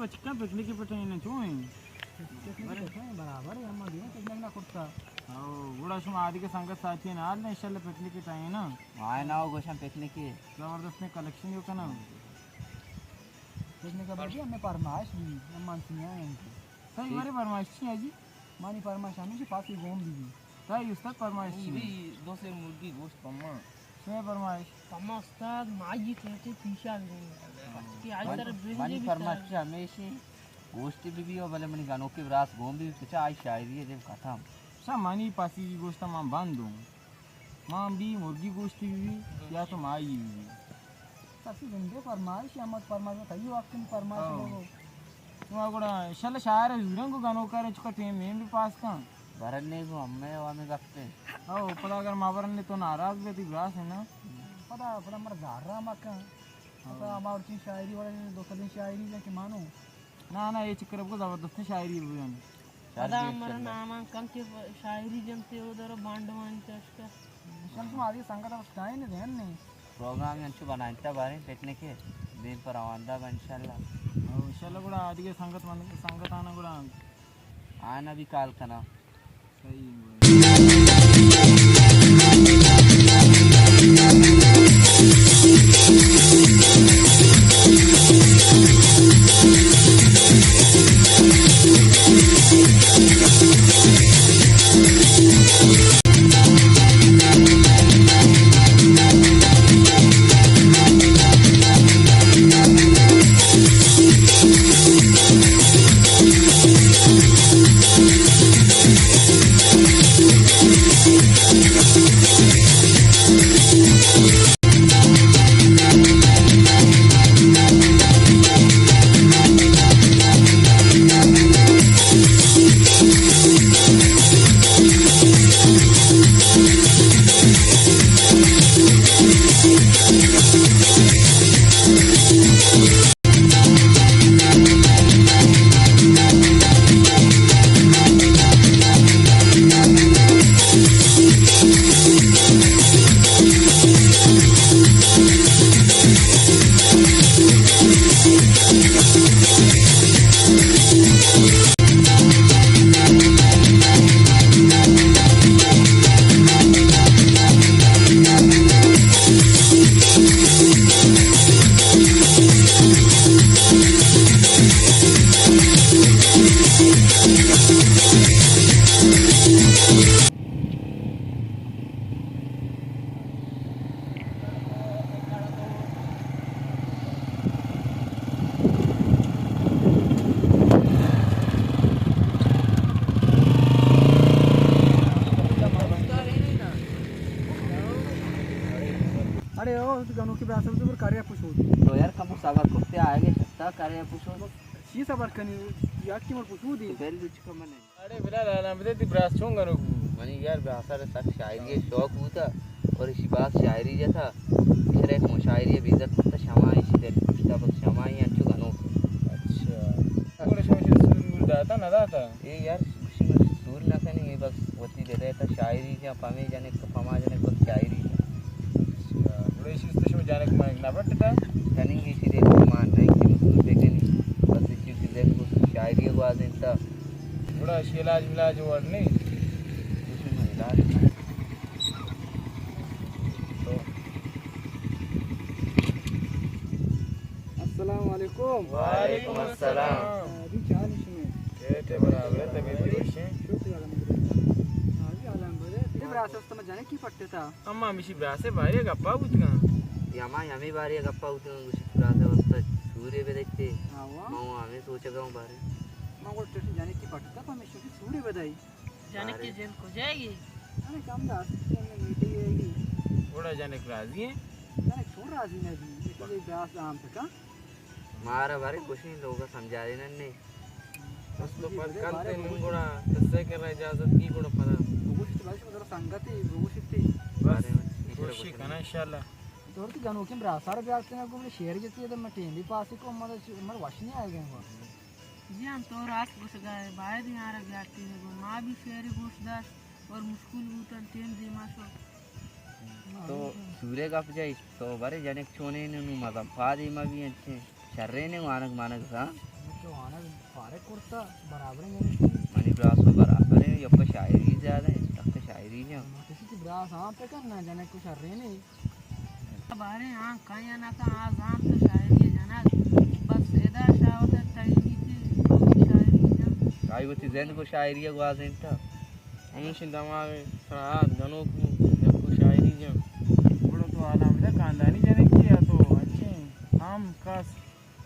چکا پکنک پٹائیں نا، چون ایں؟ پکنک پٹائیں، برابر ایں، اما دیما پکنک نہ کرتا۔ او، گڑا شما آدگہ سنگت ساتھی نہ آل نا، انشاءاللہ پکنک پٹائیں نا۔ آئے نا، گوشاں پکنک۔ زبردستیں کلیکشن یو کنا۔ پکنک بجی ہمیں پرمائش بھی، ہم مانسنی آئیں۔ صحیح، بارے پرمائش چی ہے جی؟ مانی پرمائش ہمیشی پاسی گون بھی۔ تئی استاد پرمائش چی؟ بھی دو سے مرگی گوشت پما۔ شمئے پرمائش؟ پما استاد مائی کہتے پیشا بھی۔ کہ آئی منی، سر منی برنجے بھی پرمائش سر۔ ہمیشی گوشت بھی بھی، بلے منی گنوکی براس گون بھی، پچا آئی شاعری ہے دیم ختم۔ شا منی پاسی گوشت من بند ہوں۔ مان بی مرگی گوشتی بی یا تو مائی بی۔ تسی زندے فرمائش یا مت فرمائش، تئی وقت میں فرمائش ہو۔ شما گڑا انشاءاللہ شاعر زورن کو گنوکار چکا ٹیم میں بھی پاس کن۔ برن نے کو ہمیں و ہمیں گپتے۔ او پدا اگر ما برن نے تو ناراض بے تی براس ہے نا۔ پدا، پدا مر زارا مکن۔ پدا ہمار چین شاعری وڑے دو سدیں شاعری جا کہ مانو۔ نا، نا، اے چکر ءَ بگو زبردستیں شاعری بوان۔ پدا ہمارا نامان کن کہ شاعری جنتے او در بانڈوانی تشکا۔ شمس ماری سنگت ءَ بس ٹائم دین نے۔ پروگرام انچو بنائیں تا باریں پکنک ءَ دیم پر روان دا با انشاءاللہ۔ او انشاءاللہ گڑا آدگہ سنگت من، سنگت آنا گڑا آنا بھی کال کنا۔ اڑے او گنوکی براس ءَ زبر کرے پشود۔ تو یار کمو صبر کرتے آئے گے شتا کرے پشود۔ چی صبر کنی؟ یاد کی مر پشودی۔ تو بیل دچ کمنے۔ اڑے بلال، حالاں بدے، تی براس چون گنوک بو؟ منی یار براس ءَ سک شاعری ءِ شوق بوتا اور اشی باز شاعری جتا۔ اشرا یک مشاعری ءَ بے عزت کرتا، شما اشی دل کشتا، بس شما ہی انچو گنوک۔ اچھا۔ گڑا شما اشی سور مور داتا نہ داتا؟ اے یار، اشی من سور نہ کنی، اے بس وتی دل ءِ تا شاعری جا، پمے جنک تو پما جنک بس شاعری جا۔ اچھا۔ گڑا اشی تو شما جنک منک نہ پٹتا؟ کنی اشی دل مان نہیں کہ سور بکنی، بس اشی دل کو شاعری گوازینتا۔ گڑا اشی علاج ملاج وڑ نہیں؟ اشی ما علاج نہیں۔ تو۔ السلام علیکم۔ وعلیکم السلام۔ ہاں جی، چال شمے؟ اے تے برابر، طبیعت وش ایں؟ شکر الحمدللہ۔ ہاں جی، الحمدللہ۔ اے براس است ما جانے کی پٹتا؟ اما ہمیشی براس ءِ بارے گپا بوتگاں۔ یا ما ہمے بارے گپا بوتگاں، گوشی براس ءِ واسطہ سورے بدیتے۔ ہاں وا۔ ما ہمے سوچگا ہوں بارے۔ ما گوشت جانے کی پٹتا، پمیشی سورے بدائی۔ جنک ءِ جند کجائیگی؟ جنک ہمدا است، میٹیگی۔ گڑا جنک راضی ایں؟ جنک چون راضی نہ بی؟ اے تو براس دام تکا۔ مارا بارے گوشیں لوگا سمجھارے ننے۔ بس تو پد کنتے نوں گڑا، کسے کرا اجازت کی گڑا پدا۔ بگوشت بارے شما در سنگتے، بگوشتے۔ بس، بارے من کوشش کناں انشاءاللہ۔ تو تو گنوکیں براسار بیارتے نا، گڑا شعر جتی ہے تو میں ٹیم بھی پاس کو، مر، مر وش نہیں آئے گا۔ جی ہم تو راست گوشگا ئے، باید یارا بیارتینگو، ما بھی شعرے گوش داشت اور مشغول بوتن، ٹیم دیما شو۔ تو سورے گپ جائیش، تو برے جنک چونین نو مزن پا دیما بھی انچیں شرین وانگ مانگ سا۔ وانگ فارغ کرتا، برابر ہیں۔ منی براس و برابر ہیں، یک شاعری زیادہ ہیں، تک شاعری جان۔ کسی کی براس ہاں پہ کرنا جانے کو شر نہیں۔ بارے ہاں کہیں نہ کہاں آزان تو شاعری جنگ، بس ادا شاوت ٹائمی تھی، شاعری جان۔ آئی وتی زند کو شاعری گوازینتا۔ ہمیشہ دماغ سرحد گنوک بو، یک شاعری جان۔ بڑو تو آدم دا خاندانی جنگی یا تو اچھے عام کس؟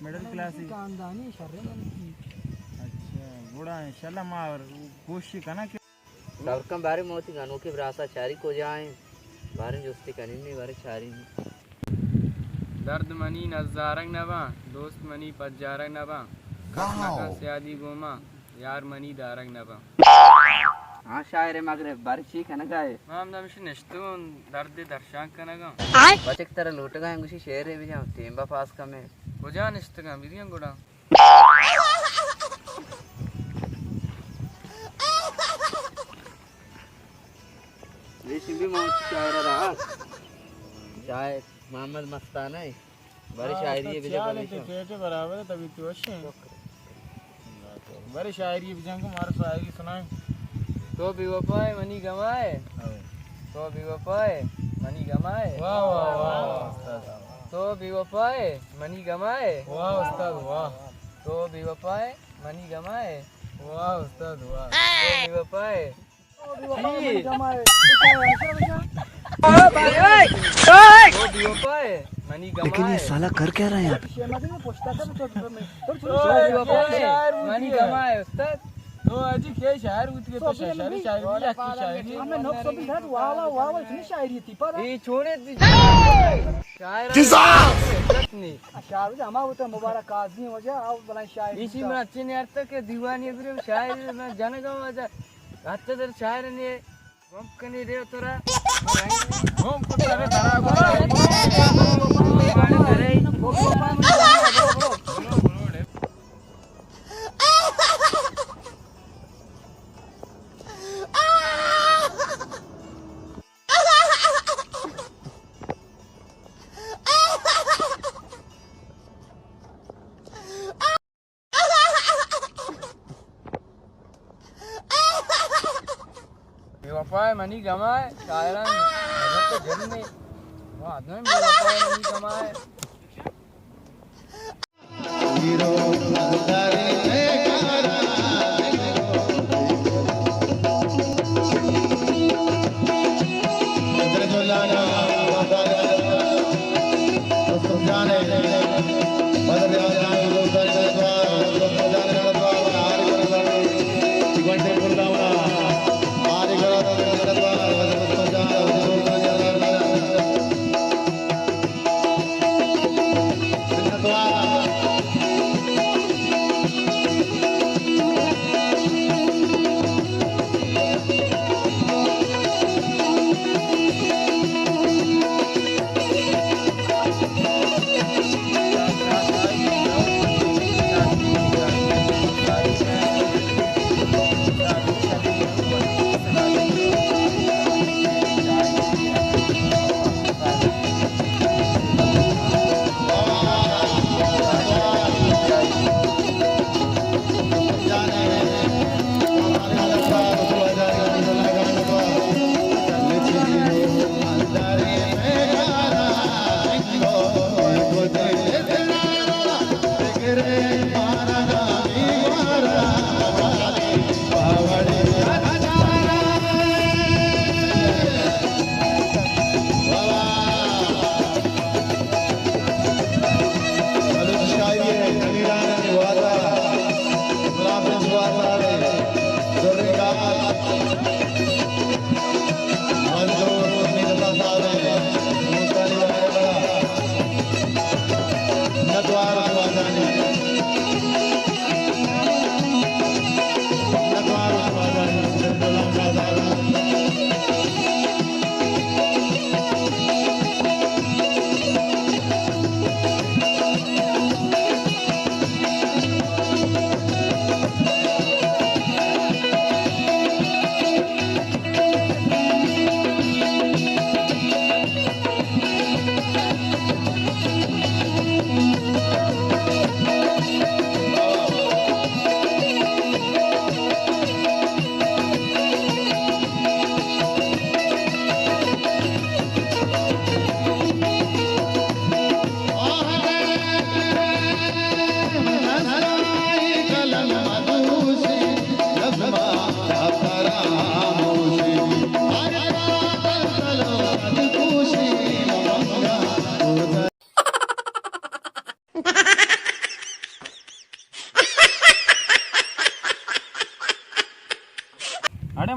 Middle classy. خاندانی شریں گنوکی۔ اچھا، گڑا انشاءاللہ ما کوشش کناں کہ۔ صبر کن بارے، ما وتی گنوکیں براسا چاری کجا ایں؟ بارے جستی کنیں نی، بارے چاری نی۔ درد منی نزارگ نباں، دوست منی پجارگ نباں۔ کس نکن سیادی گوما، یار منی دارگ نباں۔ ہاں شاعر مغرب، بارے چی کنگا ئے؟ ما ہمدا ہمیشی نشتگوں، درد درشان کنگاں۔ بچک ترا لوٹگا ہیں، گوشی شعرے بجاں، ٹیمبا پاس کمے۔ کجا نشتگاں، بریاں گڑا۔ یہ شبی ما شاعر رہا۔ شاعر محمد مستانہ ہے۔ بارے ہاں، شاعری تو بجا خیال ہے، بارے تو شاعر۔ پیٹ برابر ہے، تبھی تو وش ہے۔ شکر۔ بارے شاعری بجان کو مارا شاعری سنائیں۔ تو بے وفا ہے منی گما ہے۔ ہاں۔ تو بے وفا ہے منی گما ہے۔ واہ، واہ، واہ، واہ، استاد۔ تو بے وفا ہے منی گما ہے۔ واہ، استاد، واہ۔ تو بے وفا ہے منی گما ہے۔ واہ، استاد، واہ۔ تو بے وفا ہے۔ لیکن یہ سالا کر کیا رہا ہے یہاں پہ؟ تو حاجی کے شاعر ہوتی ہے، تو شاعری، شاعری، شاعری، شاعری۔ ہمیں نقص بھی ہے، واہ، واہ، واہ، واہ، اتنی شاعری تھی، پر یہ چھوڑے دی۔ شاعر عزت نہیں۔ شاعر ہما ہوتا مبارک قاضی وجہ، آؤ بلائیں شاعر۔ اسی میں اچھے نہیں آتا کہ دیوانی برے شاعر میں جانے کا وجہ۔ حتی در شاعر نے گم کنی دے ترا۔ گم کتا رے ترا گم۔ بے وفا ہے منی گما ہے، شاعران حضرت جن نے۔ وہ آدمی بے وفا ہے منی گما ہے۔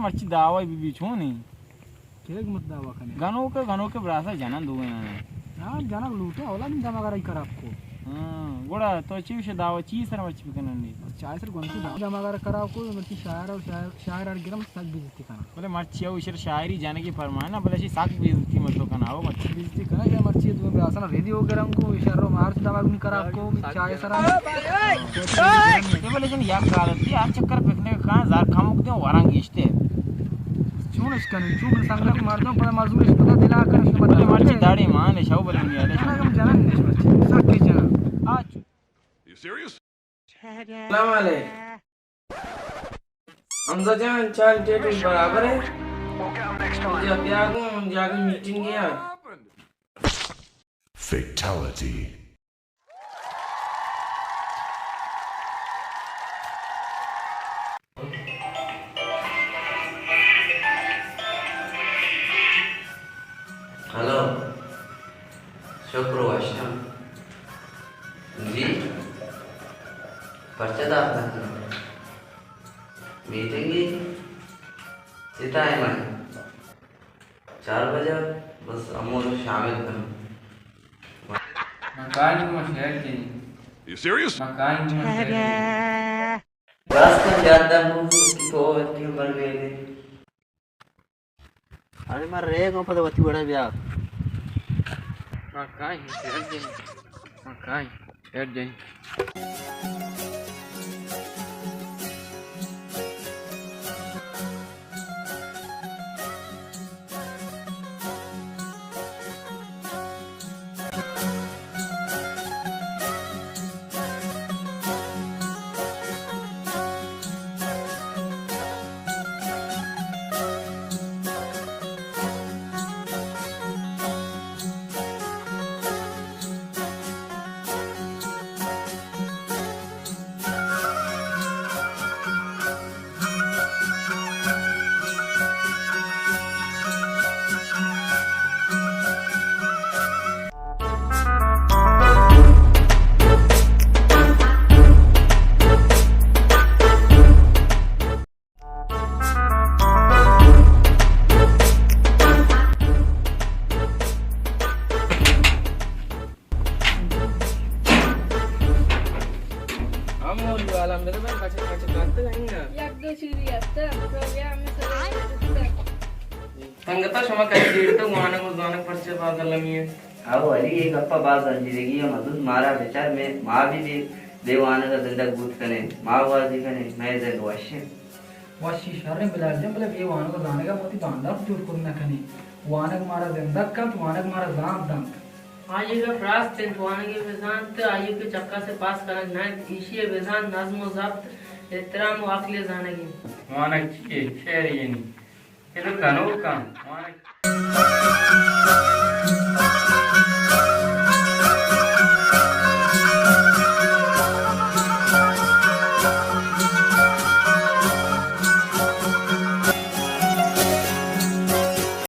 مرچی دعوی بی بی چونیں؟ کیگ مت دعوی کنے؟ گنوک، گنوک براسا جنن دوئیں۔ ہاں، جنگ لوٹے، اولا من دماغ رائی خراب کو۔ ہاں، گڑا تو چی وشے دعوی چی سر مرچی بکنن دی؟ چائے سر گونتی دعوی دماغ را خراب کو، مرچی شاعر اور شاعر، شاعر اور گرم سک بیزتی کنا۔ بلے مرچی او شر شاعری جنگی فرمائے نا، بلے شی سک بیزتی متو کنا، او مرچی بیزتی کنا، یا مرچی دو براسا ریڈیو گرم کو، شر رو مارچ دماغ من خراب کو، من چائے سر۔ اے بلے جن یک حالت دی، ہر چکر پکنک کان زار کمک دے ورنگ گیشتے۔ چونش کنی، چون من سنگتی مردم پدا مزورش کتا دلا کن شما بلے مرچی داڑی مان شو بلے میاں۔ جنگ ہم جنگ نش مرچی، سک جنگ۔ آ چو۔ سلام علیکم۔ حمزہ جان، چال ٹیٹل برابر ہے؟ جا بیا گوں، جا گوں میٹنگ ہے۔ Fatality. ہلو، شکر وشم۔ جی، پرچہ دات نہ کناں؟ میٹنگی چی ٹائم ہے؟ چار بجہ؟ بس ہمود شامل کناں۔ من کائیں گوں شہر جنی۔ You serious؟ من کائیں گوں شہر جنی۔ بس کن زیادہ بو کہ تو ٹیم پر گئے۔ ارے من ریگاں، پدا وتی وڑا بیا۔ من کائیں شہر جنی۔ من کائیں شہر جنی۔ ہم مولی والا ہم بزن بچے بچے کانتے گئیں نا۔ یک دو چیزی ہستا، تو بیا ہمیں سر۔ سنگتا شما کئی جیڑتا وانگ و زانگ پرچے باز المی ہے؟ او علی، یہ گپا باز انجیرگی ہے، مدد مارا بچار میں ما بھی بے، بے وانگ زندگ بوت کنے، ما بازی کنے، میں زند وشیں۔ وشی شریں بلال جان، بلے بے وانگ و زانگ ء وتی باندات جوڑ کت نہ کنیں۔ وانگ مارا زندگ کنت، وانگ مارا زانت دنت۔ آئی ء گپ راست انت، وانگ ء بزانت، آئی ء کہ چکاس ء پاس کنگ نہ انت، ایشی ء بزانت نظم و ضبط، احترام و عقل ء زانگ انت۔ وانگ چی یے؟ شعر یے نی۔ اے تو گنوک انت۔ وانگ